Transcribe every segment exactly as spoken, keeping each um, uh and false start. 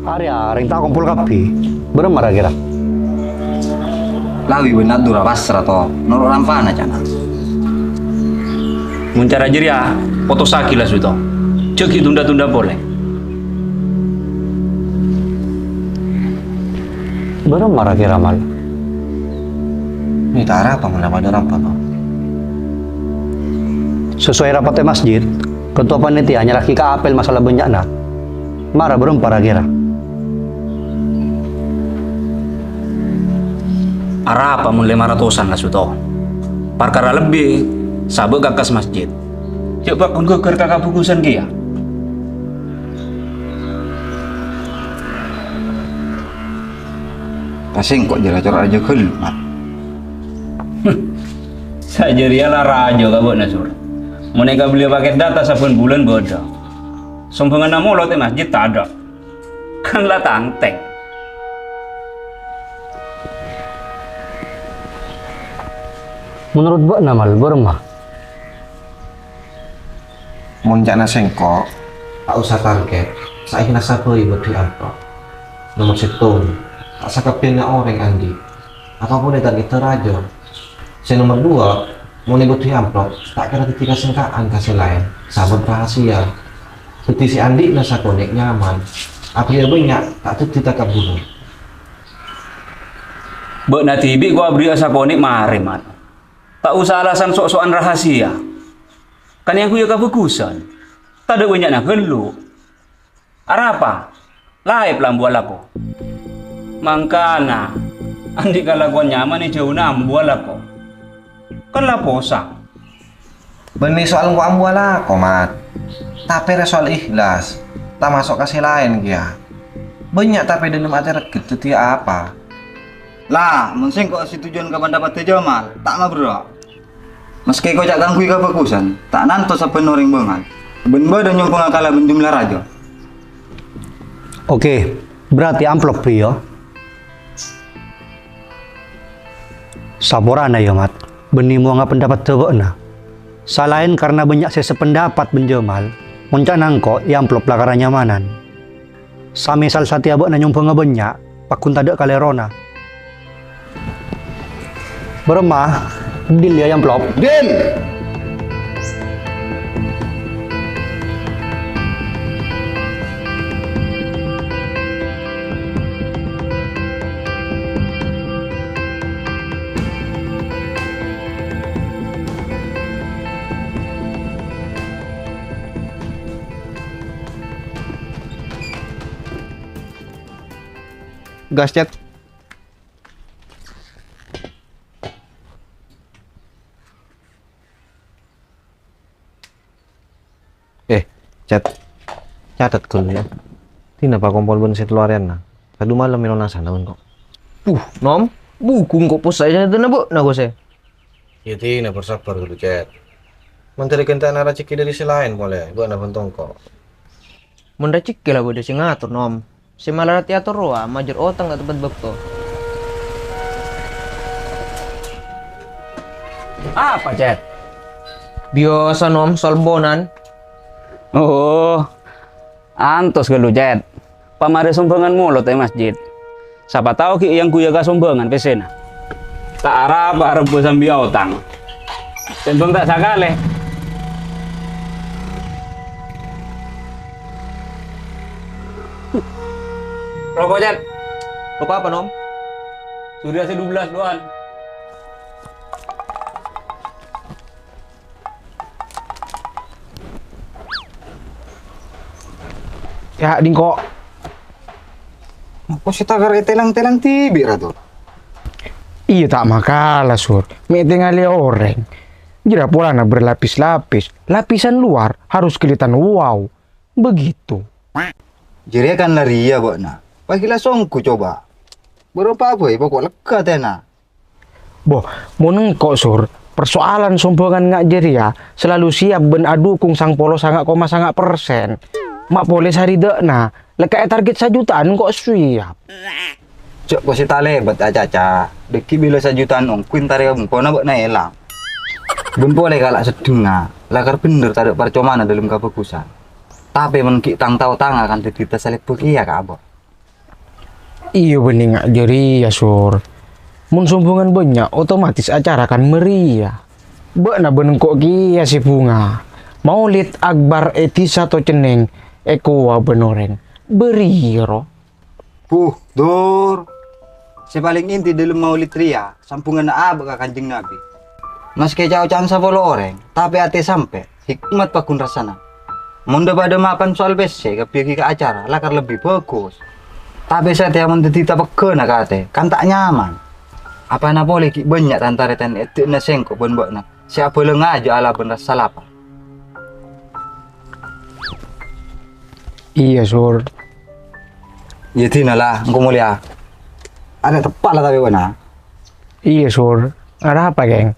Arèya rèng ta' kompol kabbhi. Bârâmma ra-kèra? Lawi bân Abdurra pasra, To. Noro' rampana, ca'na. Mon cara jârèya, potossaghi la, Suto. Jhâ' ghi' tunda-tunda polè. Bârâmma ra-kèra, Mal? Nèka arapa mon la padâ rampa, To? Sesuai rapat è masjid, ketua panitia nyerraghi ka Apel masalah bânnya'na. Mara bârâmpa ra-kèra? Arapa mon lèma ratosan la, Suto? Parkara lebbi, sabâ' ka kas masjid. Jhâ' paggun ghâgghâr ka kabhâghusân kèya. Ka sèngko' jârèya cora' rajâ ghâllu, Mat. Sajârèya la rajâ ka bâ'na, Sur. Mon èkabellia paket data sabbhân bulân bâdâ. Sombhânganna molod è masjid tadâ'. Kan la tantèng. Menurut bâ'na, Mal, bârâmma? Mon ca'na sèngko', ta' osa target, saèkhlas sabâi bâdâ amplop. Nomer sèttong, ta' sakabbhiyânna orèng andi'. Apa polè target rajâ. Sè nomer duwâ', mon èbâdâ amplop, ta' kèra dhâddhi kasengka'an ka sè laèn, sabâb rahasia. Dhâddhi sè andi'na sakonè' nyaman, abherri'â bânnya', ta' dhâddhi takabburân. Bâ'na dhibi' ko' abherri'â sakonè' marè, Mat. Ta' osa alasan so'-so'an rahasia. Kan èyangghuya kabhâghusân. Tadâ' bânnya'na ghâllu. Arapa? Laèp la ambu alako. Mangkana, andi' kalakowan nyaman èjhâuna ambu alako. Kan la posang. Bânnè soal engko' ambu alako, Mat. Tapè rè soal ikhlas, tamaso' ka sè laèn kèya. Bânnya' tapè dâlem atè regghâ dhâddhiyâ apa? La, mon sèngko' sè tojjhuwân ka pandapaddhâ Jamal, ta' maberrâ'. Maskè èkoca' kaangghuy kabhâghusân, ta' nanto sabbhân orèng bângal, bân bâdâ nyombhângnga kalabân jumlah rajâ. Oke, berarti amplop, yâ? Saporana, yâ, Mat. Bânnè mowangnga pendapaddhâ bâ'na. Salaèn karna bânnya' sè sapendapat bân Jamal, mon ca'na engko' è amplop la karanyamanan. Samèsal satèya bâ'na nyombhângnga bânnya', paggun tadâ' kalèrona. Bârâmma, deal yâ, è amplop? Deal! Gas, Cèt. Eh, Cèt. Catet ghâllu, yâ. Dina pakompol bân sè tello arèyanna. Kadu malem è lonasana bân ko'. Puh, Nom. Buku engko' possa' è catetanna bâ'na, Kos, è. Yâ, dina, bâr-sabbhâr ghâllu, Cèt. Mandhâri ghântè'anna rajhekkè dâri sè laèn polè, bâ'na bân tongko'. Mon rajhekkè la bâdâ sè ngator, Nom. Sè malarat èator rowa majâr otang ta' teppet bâkto. Apa, Cèt? Biyasa, Nom, solbonan. Oh, antos ghâllu, Cèt. Pamarè sombhângan molod è masjid. Sapa tao ghi' èyangghuya ka sombhângan pèssèna. Ta' arapa arebbhâ sambi aotang. Tembhâng ta' sakalè. Roko', Cèt. Roko' apa, Nom? Surya sè dua belas duwân. Yâ, dingko'. Mako sè takarè tèlang-tèlang dhibi', Rato? Iyâ, ta' makala, Sur. Mè' tèngalè orèng. Jârèya polana berlapis-lapis. Lapisan luar harus kelihatan wow. Begitu. Jârèya kan la rèya bâ'na. Pas ghi' la songghu coba. Bârâmpa bhâi poko' lega atèna. Boh, mon engko', Sur, persoalan sombhângan nga' jârèya selalu siap bân adukung sanga polo sanga koma sanga persen. Ma' polè saridâ'na, lè' ka è target sajuta'an engko' siap. Jhâ' kosè talèbât acaca, dâggi' bilâ sajuta'an ongghu èntarè ka bengkona bâ'na èlang. Bân polè kala' seddhengnga, lakar bhendher tadâ' parcomana dâlem kabhâghusân. Tapè mon ghi' tang-taotangnga kan dâddhi tasalèbâ kèya ka abâ'. Iyâ, bânnè nga' jârèya, Sur. Mon sombhungan bânnya', otomatis acara kan meriah. Bâ'na bân engko' kèya sè bhunga. Maulid Akbar è dhisa Tocenneng èkowa bân orèng. Bâriyâ, ro. Buh, Dur. Sè palèng inti dâlem maulid rèya, sambhunganna abâ' ka Kanjeng Nabi. Maskè ca'-oca'an sapolo orèng, tapè atè sampè', hikmat paggun rassana. Mon dhâ-padhâ mapan soal pèssè èkabbhiyâghi ka acara, lakar lebbi bhâghus. Tapè satèya mon dhâddhi tapegghâna ka atè, kan ta' nyaman. Apana polè ghi' bânnya' tan-tarètan è dâ'na sèngko' bân bâ'na sè abâlâ ngajâ alabân rassa lapar. Iyâ, Sur. Iyâ, dina la, engko' molèya. Arè teppa' la tapè bâ'na. Iyâ, Sur. Arapa, Keng?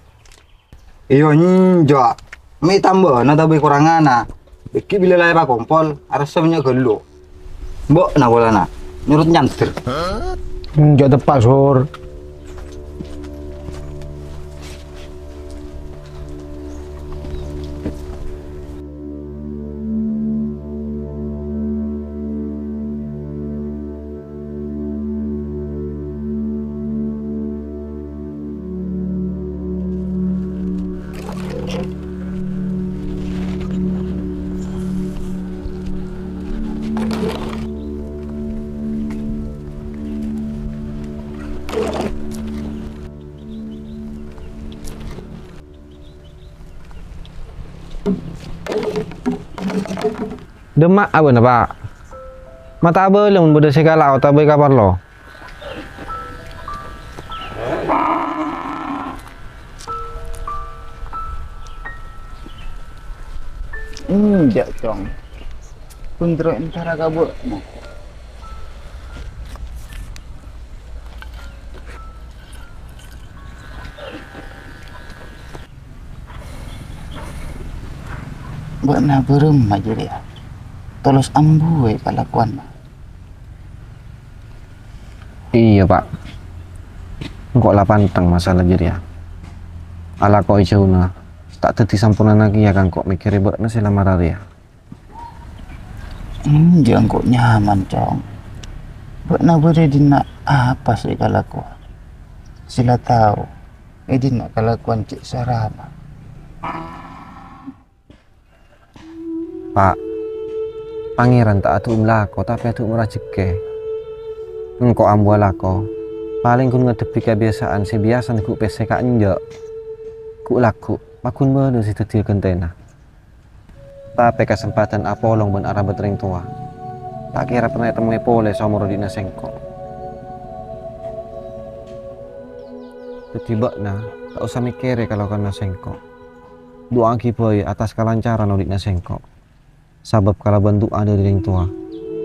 Iyâ, enjâ'. Mè' tambâna tapè korangnga. Ghi' bilâ la èpakompol, arassa bânnya' ghâllu. Bâ'na polana, nyurut nyandher. Enjâ' teppa', Sur. Dâmma'a bâ'na, Pa'? Ma' ta' abâlâ mon bâdâ sè èkala' otabâ èkaparlo. Enjâ', Cong. Ghun terro entara ka bâ'na. Bâ'na bârâmma jârèya? Tolos ambu è kalakowanna. Iyâ, Pa'. Engko' la panteng masalah jârèya. Alako è jhâuna ta' dhâddhi sampornana kèya ka engko' mèkkèrè bâ'na sè la mara rèya. Enjâ' engko' nyaman, Cong. Bâ'na bâdâ è dinna' apa sè èkalakowa? Sè la tao, è dinna' kalakowan cè' sarana. Pa', Pangèran ta' adu'um lako, tapè adu'um rajhekkè. Engko' ambu alako, palèng ghun ngadhebbhi kabiyasa'an sè biyasana ghu' pèssè ka enjâ'. Ghu' lagghu', pagghun bâdâ sè dhâddhiyâ ghântèna. Tapè kasempadhân apolong bân arabât rèng towa, ta' kèra pernah ètemmowè polè saomor odi'na sèngko'. Dhâddhi bâ'na ta' osa mèkkèrè kalakowanna sèngko'. Du'aaghi bhâi attas kalancaran odi'na sèngko'. Sabâb kalabân du'a dhâri rèng towa,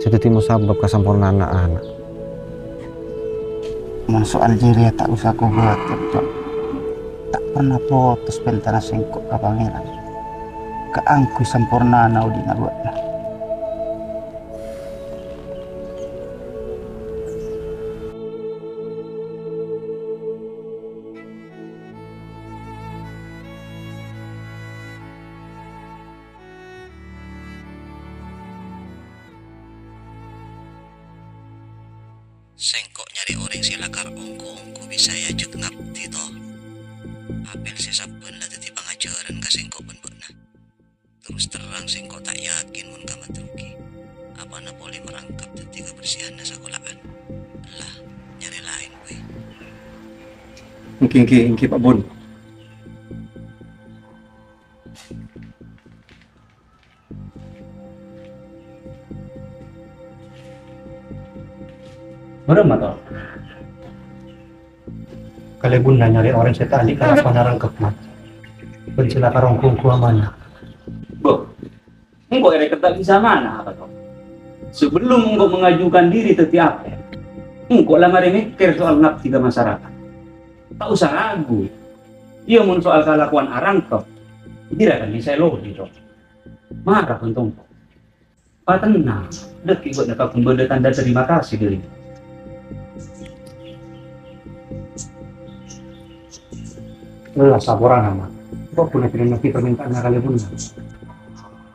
sè dhâddhi mosabâb kasampornaanna ana'. Mon soal jârèya ta' osa kobâtèr, Cong. Ta' pernah potos pèntana sèngko' ka Pangèran, kaangghuy sampornana odi'na bâ'na. Sèngko' nyarè orèng sè lakar ongghu-ongghu bisa èajhâk ngabdi, to. Apel sè sabbhân la dhâddhi pangajhârân ka sèngko' bân bâ'na. Terros terrang, sèngko' ta' yakin mon ka Matrogi. Apana polè marangkap dhâddhi kabersèyanna sakola'an. Ella, nyarè laèn, bhâi. Èngghi, èngghi, èngghi, Pa' Bun. Bârâmma, to? Kalèbunna nyarè orèng sè ta' andi' kalakowan arangkep, Mat. Bân sè lakar ongghu-ongghu amanah. Bo, engko' èrèkep ta' bisa amanah apa, to? Sebelum engko' mengajukan diri dhâddhi apel, engko' la marè mèkkèr soal ngabdi ka masarakat. Ta' osa ragu. Iyâ, mon soal kalakowan arangkep, jârèya kan bisa èlodi, to. Mara bân tompo. Patennang, dhâggi' bâ'na pagghun bâdâ tandhâ tarèma kasè dhâri. Ella, saporana, Ma'. Engko' ghun aterrèmaghi parmènta'anna kalèbunna.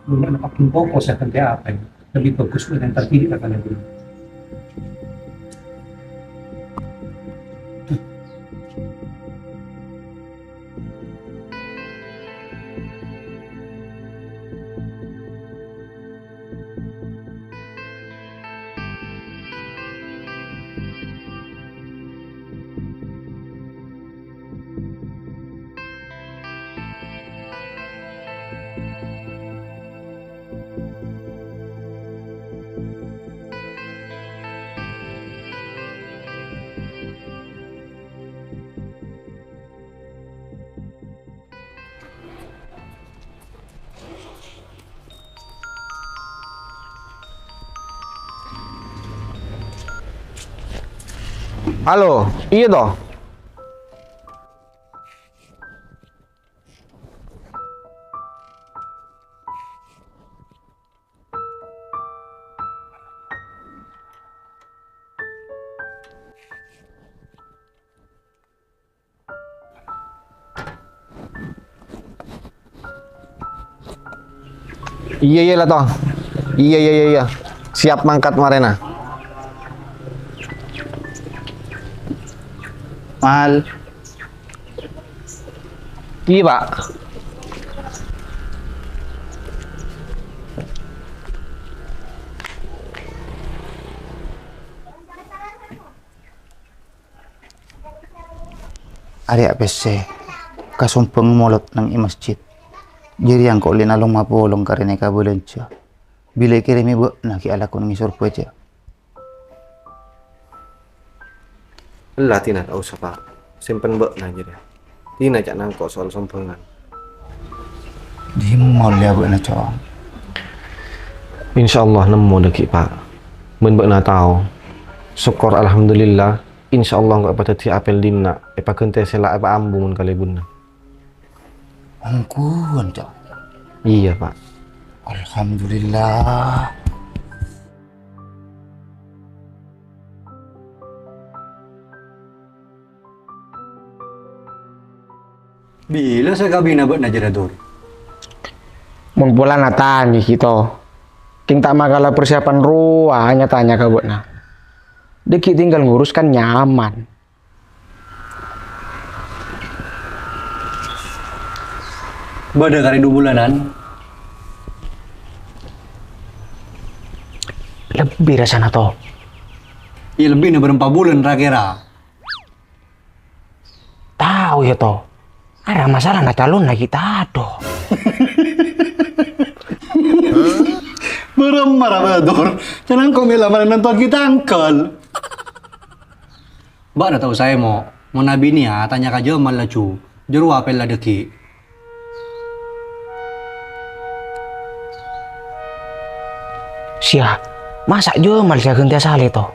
Bâ'na pagghun poko sè ghântè apel, lebbi bhâghus bâ'na èntar dhibi' ka kalèbunna. Halo, iyâ to? Iyâ, iyâ, la, Tong. Iyâ, iyâ, iyâ, iyâ. Siap mangkat marèna. Mal. Iyâ, Pak. Arèya' pèssè kasombhâng molod neng è masjid. Jârèya engko' lè' nalong mapolong karè nèka bâlânjhâ. Bilâ èkèrèmè bâ'na ghi' alako neng è Sorbhâjâ. Ella, Tina, ta' osa, Pak. Sèmpen bâ'na jârèya. Tina ca'na engko' soal sombhângan. Dimma ollè bâ'na, Cong? Insyaallah nemmo dâggi', Pak. Bân bâ'na tao, sokkor alhamdulillah, insyaallah engko' èpadhâddhi apel dinna', èpaghântè sè la èpaambu mon kalèbunna. Ongghuwân, Cong? Iyâ, Pak. Alhamdulillah. Bilâ sè kabinna bâ'na jârèya, Dur? Mon polana tanya ghi' to. Kèng ta' makala persiapan rowa nya-tanya ka bâ'na. Dâggi' tinggal ngurus kan nyaman. Bâdâ karè du bulanan. Lebbi rassana, to. Iyâ, lebbina bârâmpa bulân, ra-kèra. Tao, yâ, to. Arapa masalana calonna ghi' tadâ'. Bârâmma ra, Badur? Can engko' mè' la marè nentoaghi tangghâl. Bâ'na tao saè, Mo'. Mon abinèya, tanya ka Jamal laju. Jârowa pèlla dâggi'. Siya, masa' Jamal sè aghântèya Saleh, to?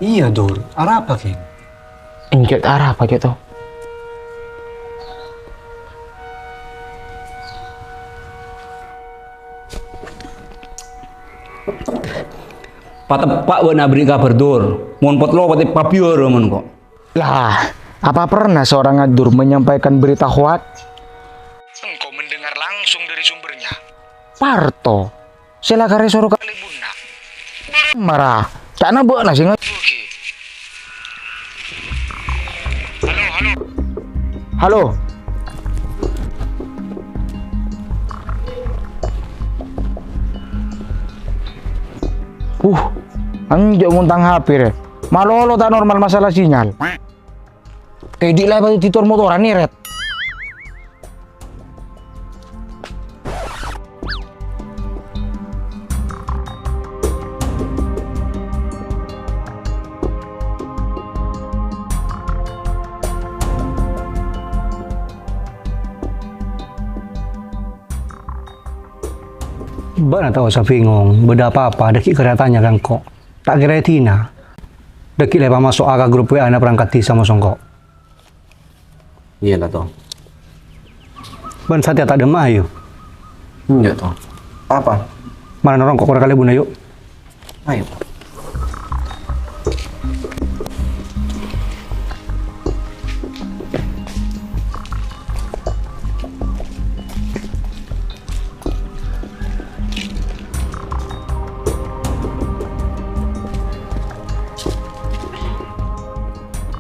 Iyâ, Dur. Arapa, Kèng? Enjâ' ta' arapa, Cok, to. Pateppa' bâ'na aberri' kabhâr, Dur. Mon pot-lopot èpabiyârâ mon engko'. Lah, apa pernah seorang Adur menyampaikan berita hoaks? Engkau mendengar langsung dari sumbernya. Parto, sè la karè soro kalèbunna. Mara, ca'na bâ'na sè ngajhuwâghi. Halo, halo. Halo. Uh, enjâ' montang H P rè. Malolo ta' normal masalah sinyal. Kèdhi' la èpatèdhi tor-motoran nèrèt. Bâ'na ta' osa bingong, bâdâ apa-apa, dâggi' karè atanya ka engko'. Ta' kèra èdina. Dâggi' la èpamaso'a ka grup W A-na perangkat dhisa, Mo', sengko'. Iyâ la, To. Bân satèya ta' dâmma'a, yu? Enjâ', To. Apa? Mara norong ko' korang kalèbunna, yu. Ayo.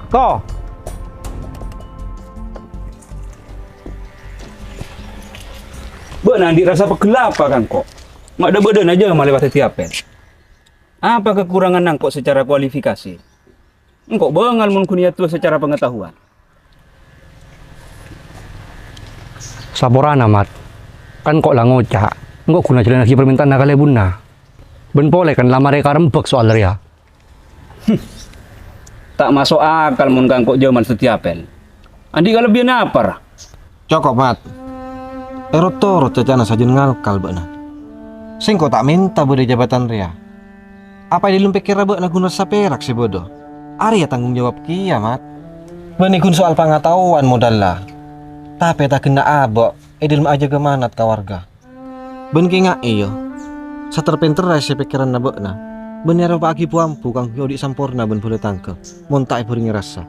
To. Bâ'na andi' rassa pegghel apa ka engko'? Ma' dhâ-bâdhâna Jamal lèbât dhâddhi apel. Apa kakuranganna engko' sacara kualifikasi? Engko' bângal mon ghun èadu'a sacara pangataowan. Saporana, Mat. Kan engko' la ngoca', engko' ghun ajhâlannaghi parmènta'anna kalèbunna. Bân polè kan la marè karembhâk soal rèya. Hmm. Ta' maso' akal mon ka engko' Jamal dhâddhi apel. Andi' kalebbiyânna apa, ra? Cokop, Mat. Èrot-torot cacana sajân ngalkal bâ'na. Sèngko' ta' mènta bâdâ è jabatan rèya. Apa è dâlem pèkkèranna bâ'na ghun rassa pèrak sè bâdâ? Arèya tanggung jawab kèya, Mat. Bânnè ghun soal pangataowan modhâlla, tapè ta' ghenna' abâ' è dhâlem ajâgâ amanat ka warga. Bân kènga'è, yâ, sater-pènterra èssè pèkkèranna bâ'na, bân èaropa'aghi bu-ambu kaangghuy odi' samporna bân bhâlâ tangghâ, mon ta' èbhârengngè rassa.